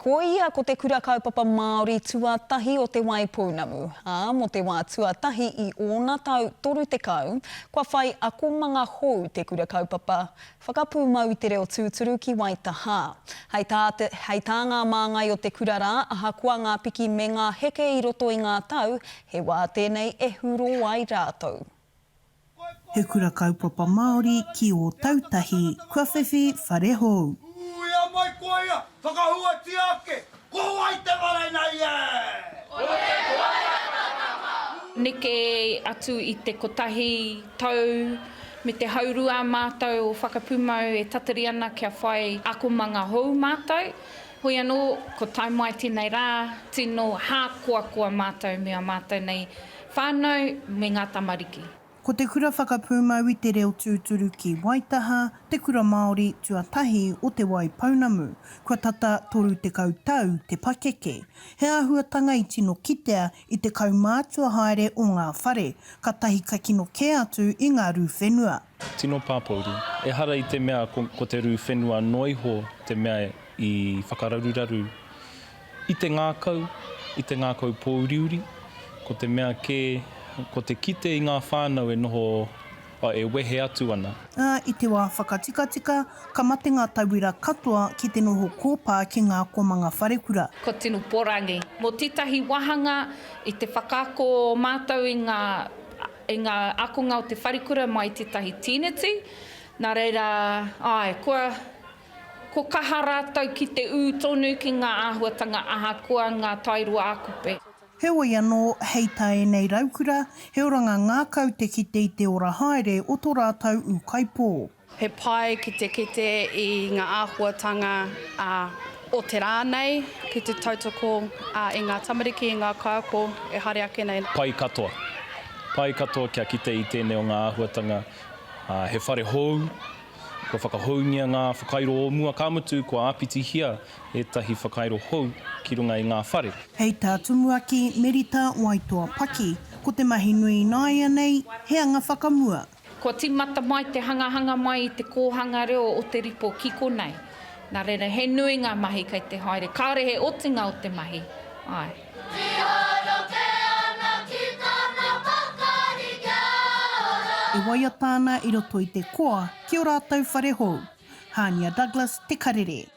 Ko ia ko te kura kaupapa Māori tuatahi o Te Waipounamu, ā, mō te wā tuatahi i ōna tau 30, kua whai akomanga hou te kura kaupapa whakapūmau i te reo tūturu ki Waitahā. Hei tā te, hei tā ngā māngai o te kura rā, ahakoa ngā piki me ngā heke i roto i ngā tau, he wā tēnei e hurō ai rātou. He kura kaupapa Māori ki Ōtautahi kua whiwhi whare hou. Uia mai koa ia, whakahuatia ake, ko wai te ware nei e? Ko te koaratanga. Neke atu i te kotahi tau me te haurua mātou o Whakapūmau e tatari ana kia whai akomanga hou mātou. Hoi anō, ko tae mai tēnei rā, tino hākoakoa mātou me a mātou nei whānau me ngā tamariki. Ko Te Kura Whakapūmau i te Reo Tūturu ki Waitaha te kura Māori tuatahi o Te Waipounamu, kua tata 30 tau te pakeke. He āhuatanga i tino kitea i te kaumātua haere o ngā whare, katahi ka kino kē atu i ngā rū whenua. Tino pāpōuri. Ehara i te mea ko te rū whenua noa iho te mea i whakararuraru i te ngākau, i te ngākau pōuriuri, ko te mea kē, ko te kite i ngā whānau e noho, e wehe atu ana. Ā, i te wā whakatikatika, ka mate ngā tauira katoa ki te noho kōpā ki ngā akomanga wharekura. Ko tino porangi. Mo tetahi wahanga i te whakaako matou i nga i nga akonga o te wharekura mai tetahi tiniti, na reira, ae, kua Ko kaha rātou ki te ū tonu ki ngā āhuatanga ahakoa ngā tairua ā-kupe. Heoi anō, hei tā ēnei raukura, he oranga ngākau te kite i te ora haere o tō rātou ūkaipō. He pai ki te kite i ngā āhuatanga o te rā nei, ki te tautoko i ngā tamariki, i ngā kaiako e haere ake nei. Pai katoa. Pai katoa kia kite i tēnei o ngā āhuatanga. He whare hou, Kua whakahoungia ngā whakairo o mua, ka mutu kua āpitihia ētahi whakairo hou ki runga i ngā whare. Hei tā Tumuaki Merita Waitoa Paki, ko te mahi nui ināianei, he anga whakamua. Kua tīmata mai te hangahanga mai i te kōhanga reo o Te Ripo ki konei. Nā reira, he nui ngā mahi kei te haere. Kāore he otinga o te mahi. Āe. Tihoro ke ana ki tana pakari kia ora. E waiata ana i roto i te koa ki o rātou whare hou. Hānia Douglas, Te Karere.